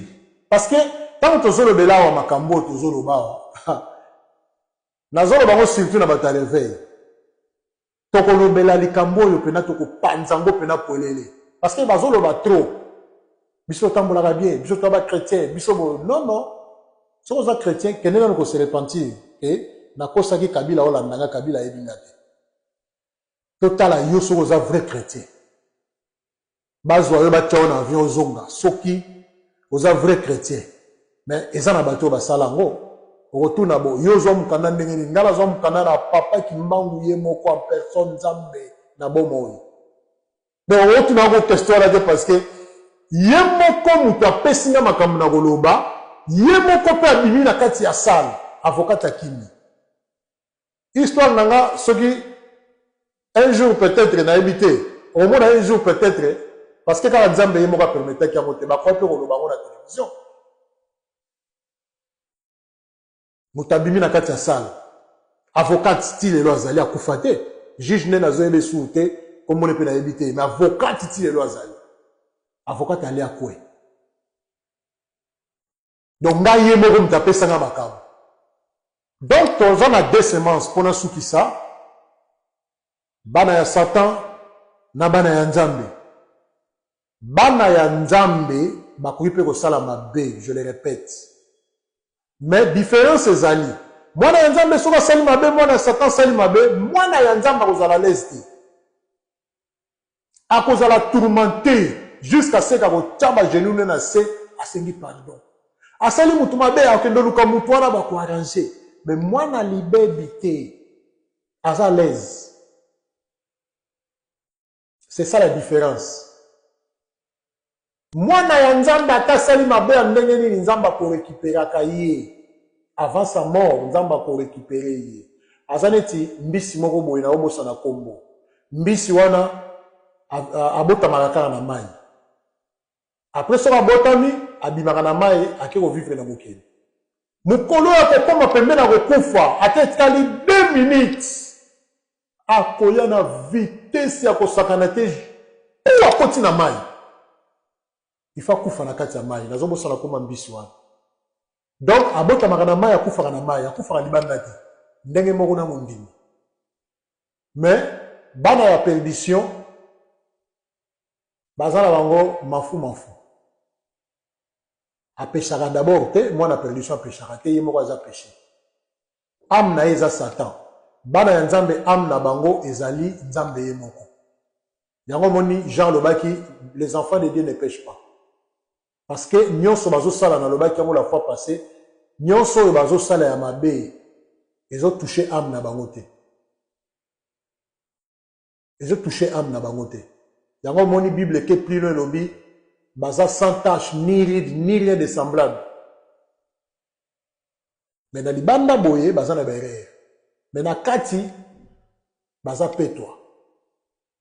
Speaker 1: parce que tango tozolobela awa makambo oyo tozoloba awa nazoloba yango surtout na bato ya reveil tokolobela likambo oyo mpena tokopanza yango mpena polele parce que bazoloba trop biso totambolaka bien biso toza ba chrétien biso bo non non soki oza chrétien kende nanu ko se repentir e nakosaki kabila olanda nga kabila ayebi nga te Totala yo soki oza vrai chretien. Bazwa yo batia yo na avion ozonga soki oza vrai chretien. Mais eza na bato oyo basala yango. Okotuna bo yo ozwa mokanda ndenge nini? Ngai nazwa mokanda na papa Kimbangu ye moko en personne Nzambe na bomoi. Donc otuna yango question wana te parce que ye moko moto apesi nga makambo na koloba, ye moko mpe abimi na kati ya salle, avocate akimi. Histoire na nga soki un jour peut-être nayebi te, okomona un jour peut-être parce que kaka Nzambe ye moko apermetaki yango te, bakoki mpe koloba yango na télévision. Moto abimi na kati ya salle, avocate ti lelo azali, akufa te. Juge nde nazoyeba esusu te, komona mpe nayebi te, mais avocate ti lelo azali, avocate ali akwe. Donc ngai ye moko moto apesanga makambo. Donc toza na deux semences mpo nasukisa bana ya Satan na bana ya Nzambe. Bana ya Nzambe bakoki mpe kosala mabe, je le répète, mais différence ezali mwana ya Nzambe soki asali mabe, mwana ya Satan asali mabe, mwana ya Nzambe akozala l'aise te, akozala tourmenté jusqu'à ce akotia bagenou nde na se, asengi pardon, asali mutu mabe, akende oluka mutu wana, bakoarranger. Mais mwana libebi te, aza l'aise. C'est ça la différence. Mwana ya Nzambe ata asali mabe ya ndenge nini, Nzambe akorécupéraka ye avant sa mort. Nzambe akorécupérer ye. Aza neti mbisi moko boye, na obosana kombo mbisi wana, abotamaka kaka na mai. Après soki abotami, abimaka na mai, ake kovivre na mokili. Mokolo oyo akokóma pembeni ya kokufa, ata etikali 2 minutes, akoya na vitesse ya kosakana te po akoti na mai, ifa akufa na kati ya mai. Nazobosana koma mbisi wana. Donc abotamaka na mai, akufaka na mai, akufaka libanda te. Ndenge moko na mondimi. Mais bana ya perdition baza na bango mafu mafu. Apeshaka d'abord te, mwana perdition apeshaka te, ye moko aza péché, âme na ye eza Satan. Bana ya Nzambe, âme na bango ezali Nzambe ye moko. Yango omoni Jean alobaki: "Les enfants de Dieu ne pèchent pas", parce que nyonso bazosala, nalobaki yango la fois passée, nyonso oyo bazosala ya mabe ezotouche âme na bango te, ezotouche âme na bango te. Yango omoni Bible eke plus loin, elobi baza sans tache ni ride ni rien de semblable. Mais na libanda boye baza na baerreur, mais na kati baza petwa.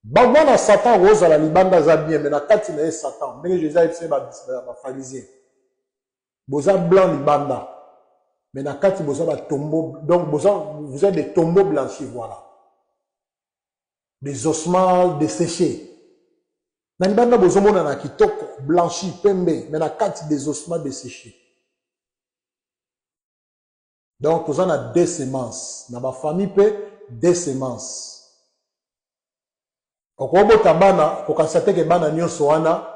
Speaker 1: Bamwana Satan kozala libanda aza bien, mais na kati na ye Satan. Ndenge Jésus ayebisi bapharisien: "Boza blanc libanda, mais na kati boza batombeau." Donc boza, vous êtes des tombeaux blanchis, voilà, des ossements desséchés. Na libanda bozomona na kitoko, blanchi, pembe, mais na kati des ossements desséchés. Donc toza na deux semences na bafamille mpe deux semences. Okobota bana, kokanisa teke bana nyonso wana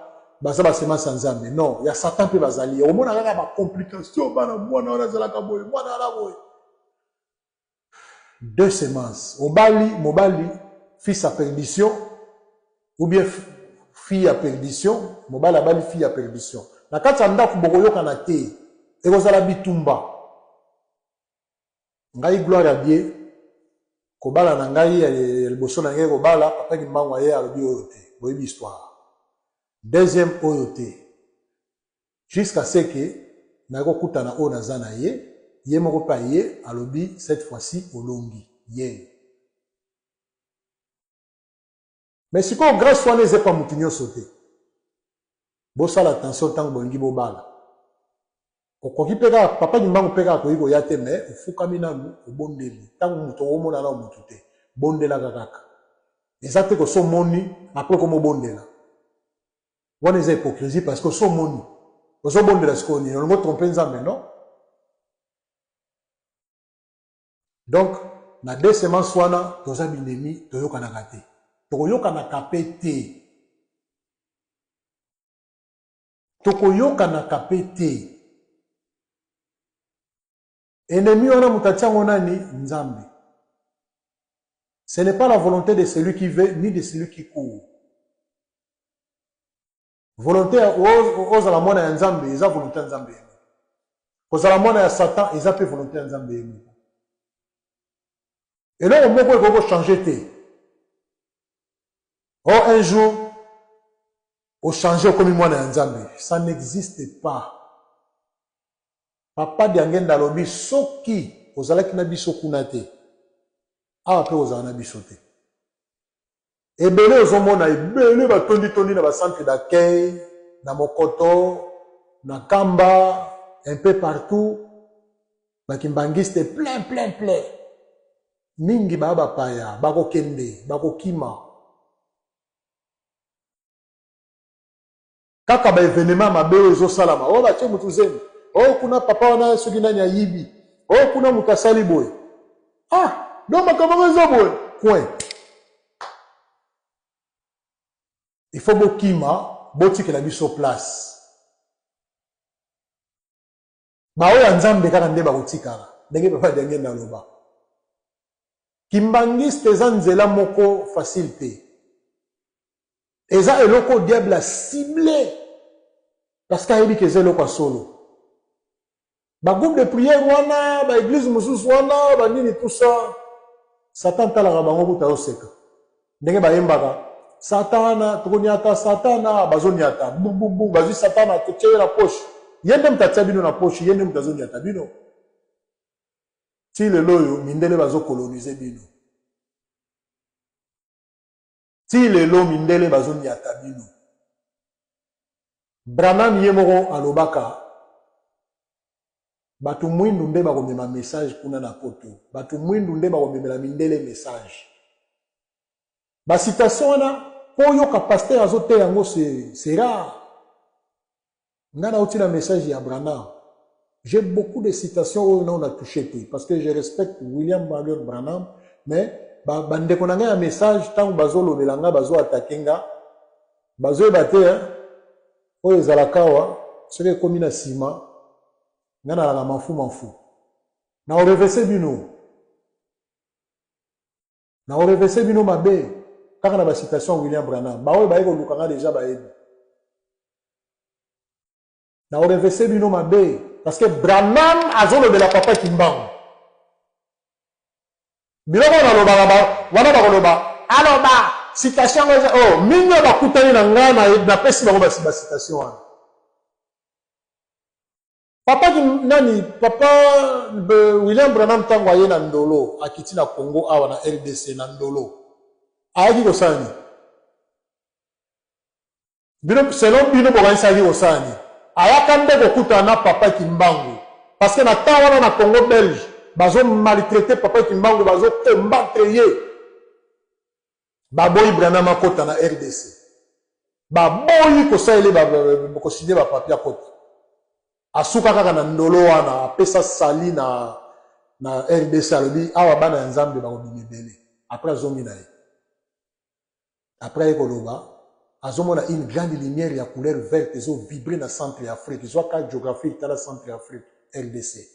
Speaker 1: baza basemence ya Nzambe. Non, ya Satan mpe bazali. Omona kaka bacomplication, bana, mwana wana azalaka boye, mwana wana boye. Deux semences. Obali mobali fils ya perdition ou bien fille ya perdition, mobali abali fille ya perdition, na kati ya ndako bokoyokana te, ekozala bitumba. Ngai, gloire ya Dieu, kobala na ngai ya liboso na ngai kobala, papa Kimbangu aye, alobi oyo te, boyebi histoire. Deuxième, oyo te, jusqu'à ce que naye kokutana oyo naza na ye. Ye moko mpe aye, alobi: "Cette fois-ci olongi ye." Mais sikoyo grâce wana eza epa motu nyonso te. Bosala attention ntango bolingi bobala. Okoki mpe kaka, papa Kimbangu mpe kaka akoki koya te, mais ofukami nanu, obondeli. Ntango moto okomona nano motu te, bondelaka kaka. Eza te koso omoni, après komobondela, wana eza hypocrisie, parce que oso omoni, ozobondela sikoyo nini? Olingi otrompe Nzambe? Non. Donc na deux semences wana toza binemi, toyokanaka te, tokoyokanaka mpe te, tokoyokanaka mpe te. Ennemi wana moto atia yango nani? Nzambe. Ce n'est pas la volonté de celui qui veut ni de celui qui court. Volonté ozala mwana ya Nzambe eza volonté ya Nzambe ye moko, kozala mwana ya Satan eza mpe volonté ya Nzambe ye moko. Eloko moko ekoki kochange te. O un jour O changer okomi mwana ya Nzambe. Ça n'existe pas. Papa Diangenda alobi soki ozalaki na biso kuna te, awa pe ozala na biso te. Ebele ozomona ebele batondi tondi na ba centre d'accueil, na Mokoto, na Kamba, un peu partout, ba kimbanguiste plein plein plein. Mingi ba bapaya, bakokende, bakokima. Kaka ba evenement mabe oyo ezosalama, oh batie mutu zemi, oh kuna papa wana soki nani ayibi, oh kuna mutu asali boye. Ah, donc makambo yango eza boye. Point. Il faut bokima, botikela biso place. Baoyo ya Nzambe kaka nde bakotikala, ndenge Papa Diangienda aloba. Kimbanguiste eza nzela moko facile te. Eza eloko oyo diable a cible parce que ayebi ke eza eloko ya solo. Ba groupe de prière wana, ba eglise mosusu wana, ba nini tout ça, Satan atalaka bango kutu azoseka. Ndenge bayembaka Satana, tokoniata Satana, bazoniata bum bum bum, bazwi Satana totie ye na poche. Ye nde moto atia bino na poche, ye nde moto azoniata bino. Ti lelo oyo mindele bazo coloniser bino. Ti lelo mindele bazo niata bino. Branham ye moko alobaka batu mwindu nde bako mema message kuna na poto. Batu mwindu nde bako memela mindele message. Ba citation wana po oyoka pasteur azo teya yango c'est rare. Nga nauti na message ya Branham. J'ai beaucoup de citations oyo nao na touche te parce que je respecte William Marion Branham mais ba, ba ndeko na nga ya message tango bazolobela nga bazo attaquer nga bazoyeba te hein oyo ezalaka awa soki ekomi na sima nga nalaka mafu mafu na orevese bino na orevese bino mabe kaka na ba citation ya William Branham baoyo baye koluka nga deja bayebi na orevese bino mabe parce que Branham azolobela papa Kimbangu biloko oyo nalobaka wana bakoloba aloba citation yango eza oh mingi oyo bakutani na ngai napesi bango ba citation wana Papa ki nani papa William Branham tango aye na Ndolo akiti na Congo awa na rdc na Ndolo ayaki kosala nini? Bino selon bino bokanisi ayaki kosala nini? Ayaka nde kokutana na papa Kimbangu parce que na temps wana na Congo belge bazo maltraiter papa Kimbangu bazo combattre ye baboyi Branham akota na rdc baboyi kosalele ba ko signer ba papier akota asuka kaka na ndolo wana apesa sali na na rdc alobi awa bana ya nzambe bakobima ebele après azongi na ye après aye koloba azomona une grande lumière ya couleur verte ezo vibre na centre ya Afrique zwa carte géographique tala centre ya Afrique rdc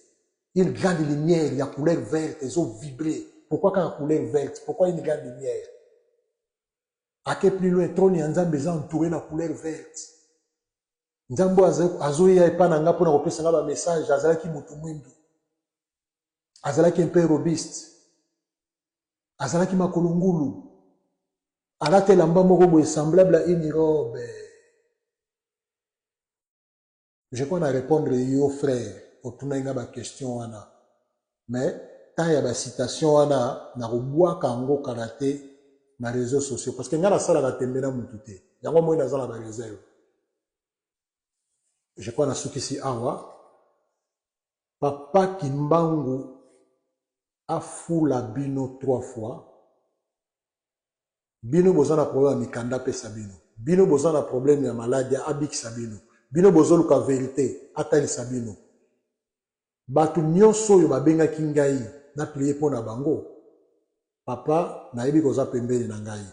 Speaker 1: une grande lumière ya couleur verte ezo vibre pourquoi kaka couleur verte pourquoi une grande lumière Ake plus loin, trone ya Nzambe eza entoure na couleur verte. Nzambe oyo azoya epa na nga pona kopesa nga ba message azalaki mutu mwindu. Azalaki un peu robuste. Azalaki makolo ngulu. Alata elamba moko boye semblable à une robe. Je crois na repondre yo frère otunaki nga ba question wana mais temps ya ba citation wana nakobwaka yango kala te na reseaux sociaux parce que nga nasalaka tembe na mutu te yango moi naza na ba reserve je crois nasukisi awa papa kimbangu afula bino trois fois Bino boza na problème ya mikanda apesa bino. Bino boza na problème ya maladi abikisa bino. Bino bozoluka verite atalisa bino. Batu nionso oyo babengaki ngai na prier po na bango, papa nayebi ke oza pembeni na ngai.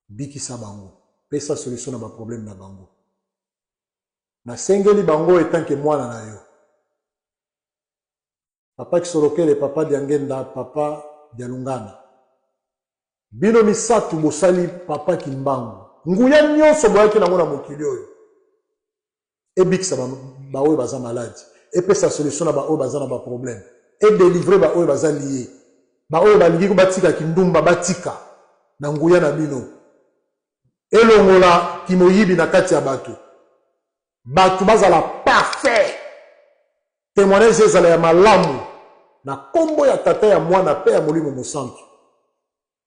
Speaker 1: Bikisa bango. Pesa solution na ba problème na bango. Nasengeli bango etant que mwana na yo. Papa Kisolokele, Papa Diangenda, Papa Dialungana. Bino misatu bosali Papa Kimbangu. Nguya nionso boyaki nango na mokili oyo ebikisa ba, ba oyo baza maladi, epesa solution na ba oyo baza na ba problème, e delivrer ba oyo baza lier, ba oyo balingi batika kindumba batika na nguya na bino. Elongola kimoyibi na kati ya bato. Bato bazala parfait. Témoignage ezala ya malamu na kombo ya Tata, ya Mwana pe ya Molimo Mosantu.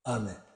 Speaker 1: Amen.